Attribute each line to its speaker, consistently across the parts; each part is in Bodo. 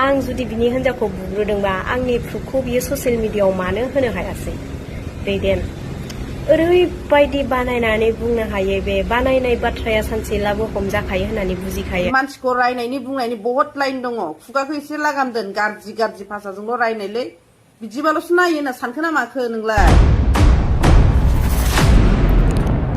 Speaker 1: आं जुदि बिनि हिनजावखौ बुग्रोदोंबा आंनि प्रुफखौ बियो ससियेल मिडियायाव मानो होनो हायासै दैदेन ओरैबायदि बानायनानै बुंनो हायो बे बानायनाय बाथ्राया सानसेब्लाबो हमजाखायो होननानै बुजिखायो
Speaker 2: मानसिखौ रायनायनि बुंनायनि बहुत लाइन दङ खुगाखौ एसे लागाम दोन गाज्रि गाज्रि भाषाजोंल' रायनायलै बिदिबाल'सो नायो होनना सानखो ना माखो नोंलाय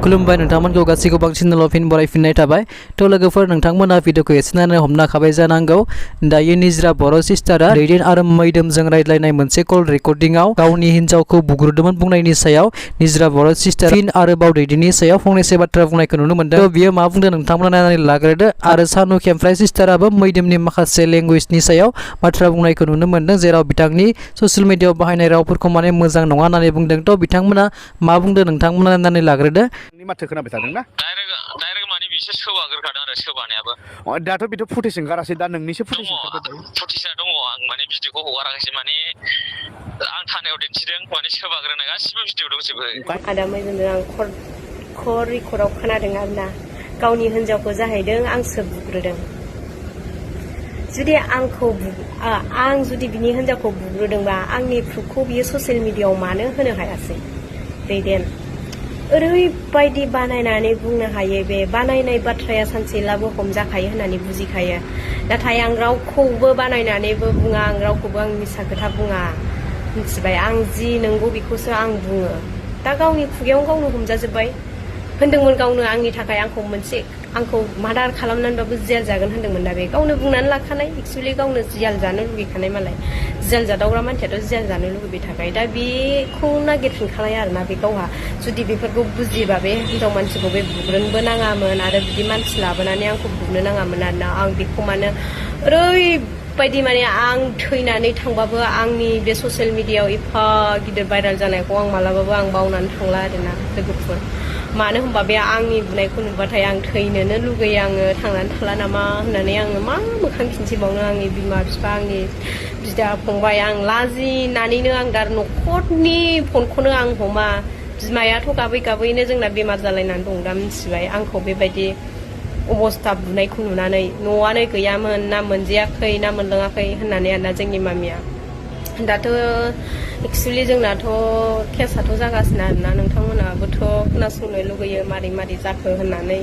Speaker 3: खुलुमबाय नोंथांमोनखौ गासैखौ बांसिन फिन बरायफिननाय थाबाय थ' लोगोफोर नोंथांमोना भिडिअखौ एसेनानै हमना खाबाय जानांगौ दायो निजरा बर' सिस्टारा दैदेन आरो मैदोमजों रायज्लायनाय मोनसे कल रेकर्डिंआव गावनि हिन्जावखौ बुग्रोदोंमोन बुंनायनि सायाव निजरा बर' सिस्टार फिन आरोबाव दैदेननि सायाव फंनैसो बाथ्रा बुंनायखौ नुनो मोनदों बियो मा बुंदों नोंथांमोना नायनानै लाग्रोदो आरो सानु खेमफ्राय सिस्टाराबो मैदोमनि माखासे लेंगुवेजनि सायाव बाथ्रा बुंनायखौ नुनो मोनदों जेराव बिथांनि ससियेल मिडियायाव बाहायनाय रावफोरखौ माने मोजां नङा होननानै बुंदों थ' बिथांमोना मा बुंदों नोंथांमोना नायनानै लाग्रोदो
Speaker 4: माथो खोनाबाय थादों ना
Speaker 5: डाइरेक्ट माने बिसोर सोबाग्रोखादों आरो सोबानायाबो
Speaker 4: दाथ' बिथ' फुटेज ओंखारासै दा नोंनिसो फुटेज
Speaker 5: फुटेजआ दङ आं माने भिडिअखौ हगाराखैसै माने आं थानायाव दिन्थिदों माने सोबाग्रोनाय गासिबो भिडिअ दंजोबो
Speaker 1: आदा मैदोमजों आं कल रेकर्डआव खोनादों आरोना गावनि हिनजावखौ जाहैदों आंसो बुग्रोदों जुदि आं जुदि बिनि हिनजावखौ बुग्रोदोंबा आंनि प्रुफखौ बियो ससियेल मिडियायाव मानो होनो हायासै दैदेन ओरैबायदि बानायनानै बुंनो हायो बे बानायनाय बाथ्राया सानसेब्लाबो हमजाखायो होननानै बुजिखायो नाथाय आं रावखौबो बानायनानैबो बुङा आं रावखौबो आं मिसा खोथा बुङा मिथिबाय आं जि नंगौ बेखौसो आं बुङो दा गावनि खुगायाव गावनो हमजाजोब्बाय होनदोंमोन गावनो आंनि थाखाय आंखौ मार्डार खालामनानैबाबो जेल जागोन होनदोंमोन दा बे गावनो बुंनानै लाखानाय एक्सुवेलि गावनो जेल जानो लुगैखानाय मालाय जेल जादावग्रा मानसियाथ' जेल जानो लुगैबाय थाखायो दा बेखौ नागिरफिनखानाय आरोना बे गावहा जुदि बेफोरखौ बुजियोबा बे हिनजाव मानसिखौ बे बुग्रोनोबो नाङामोन आरो बिदि मानसि लाबोनानै आंखौ बुनो नाङामोन आरोना आं बेखौ मानो ओरैबायदि माने आं थैनानै थांबाबो आंनि बे ससियेल मिडियायाव एफा गिदिर भाइरेल जानायखौ आं मालाबाबो आं बावनानै थांला आरोना लोगोफोर मानो होनबा बे आंनि बुनायखौ नुबाथाय आं थैनोनो लुगैयो आङो थांनानै थाला नामा होननानै आङो मा मोखां खिन्थिबावनो आंनि बिमा बिफा आंनि बिदा फंबाय आं लाजिनानैनो आं दा न'खरनि फनखौनो आं हमा बिमायाथ' गाबै गाबैनो जोंना बेमार जालायनानै दं दा मिथिबाय आंखौ बेबायदि अबस्था बुनायखौ नुनानै न'आनो गैयामोन ना मोनजायाखै ना मोनलोङाखै होननानै आरोना जोंनि मामिया दाथ' एक्सुवेलि जोंनाथ' केसाथ' जागासिनो आरोना नोंथांमोनाबोथ' खोनासंनो लुगैयो मारै मारै जाखो होननानै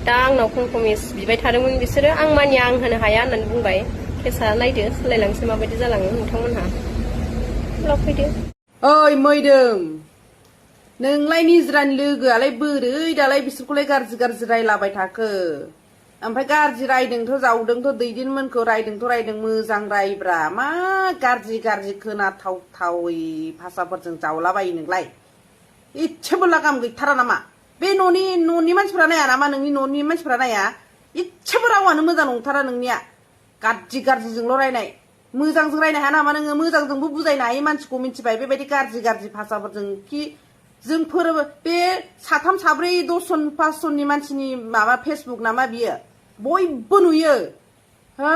Speaker 1: दा आंनाव कमप्रमिस बिबाय थादोंमोन बिसोरो आं मानिया आं होनो हाया होननानै बुंबाय केसा नायदो सोलायलांसै माबायदि जालाङो नोंथांमोनहा उनाव फैदो
Speaker 2: ओइ मैदोम नोंलाय निजरानि लोगोआलाय बोरै दालाय बिसोरखौलाय गाज्रि गाज्रि रायलाबाय थाखो ओमफ्राय गाज्रि रायदोंथ' जावदोंथ' दैदेनमोनखौ रायदों मोजां रायब्रा मा गाज्रि गाज्रि खोनाथावथावै भाषाफोरजों जावलाबायो नोंलाय इसेबो लागाम गैथारा नामा बे न'नि मानसिफ्रा नाया नामा नोंनि न'नि मानसिफ्रा नाया इसेबो रावानो मोजां नंथारा नोंनिया गाज्रि गाज्रिजोंल' रायनाय मोजांजों रायनो हाया नामा नोङो मोजांजोंबो बुजायनो हायो मानसिखौ मिथिबाय बेबायदि गाज्रि गाज्रि भाषाफोरजों कि जोंफोर बे साथाम साब्रै 10 जन 5 जननि मानसिनि माबा फेसबुक नामा बियो बयबो नुयो हो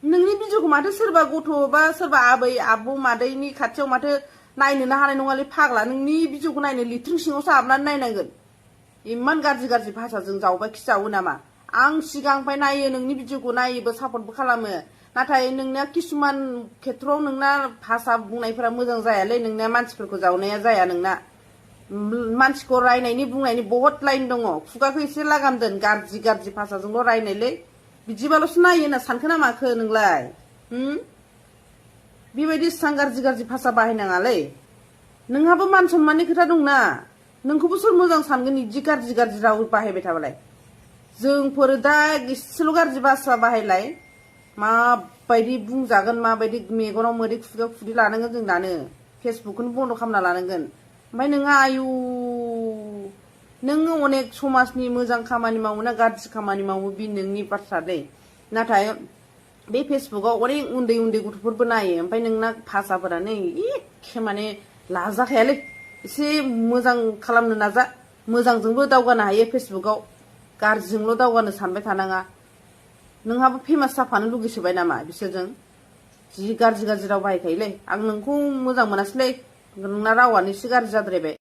Speaker 2: नोंनि भिडिअखौ माथो सोरबा गथ' बा सोरबा आबै आबौ मादैनि खाथियाव माथो नायनोनो हानाय नङालै फाग्ला नोंनि भिडिअखौ नायनो लिट्रिं सिङावसो हाबनानै नायनांगोन इमान गाज्रि गाज्रि भाषाजों जावबाय खिजावो नामा आं सिगांनिफ्राय नायो नोंनि भिडिअखौ नायोबो सापर्टबो खालामो नाथाय नोंना किसुमान खेथ्रआव नोंना भाषा बुंनायफोरा मोजां जायालै नोंना मानसिफोरखौ जावनाया जाया नोंना मानसिखौ रायनायनि बुंनायनि बहुत लाइन दङ खुगाखौ एसे लागाम दोन गाज्रि गाज्रि भाषाजोंल' रायनायलै बिदिबाल'सो नायो होनना सानखो ना माखो नोंलाय बेबायदि इसां गाज्रि गाज्रि भाषा बाहायनाङालै नोंहाबो मान सनमाननि खोथा दंना नोंखौबो सोर मोजां सानगोन बिदि गाज्रि गाज्रि राव बाहायबाय थाबालाय जोंफोर दा एसेल' गाज्रि भाषा बाहायलाय माबायदि बुंजागोन माबायदि मेगनाव मोदै खुगायाव खुदै लानांगोन जों दानो फेसबुकखौनो बन्द' खालामना लानांगोन ओमफ्राय नोंहा आयु नोङो अनेक समाजनि मोजां खामानि मावो ना गाज्रि खामानि मावो बे नोंनि बाथ्रालै नाथाय बे फेसबुकाव अनेक उन्दै उन्दै गथ'फोरबो नायो ओमफ्राय नोंना भाषाफोरानो एखे माने लाजाखायालै एसे मोजां खालामनो नाजा मोजांजोंबो दावगानो हायो फेसबुकाव गाज्रिजोंल' दावगानो सानबाय थानाङा नोंहाबो फेमास जाफानो लुगैसोबाय नामा बिसोरजों जि गाज्रि गाज्रि राव बाहायखायोलै आं नोंखौ मोजां मोनासैलै नोंना रावानो एसे गाज्रि जाद्रायबाय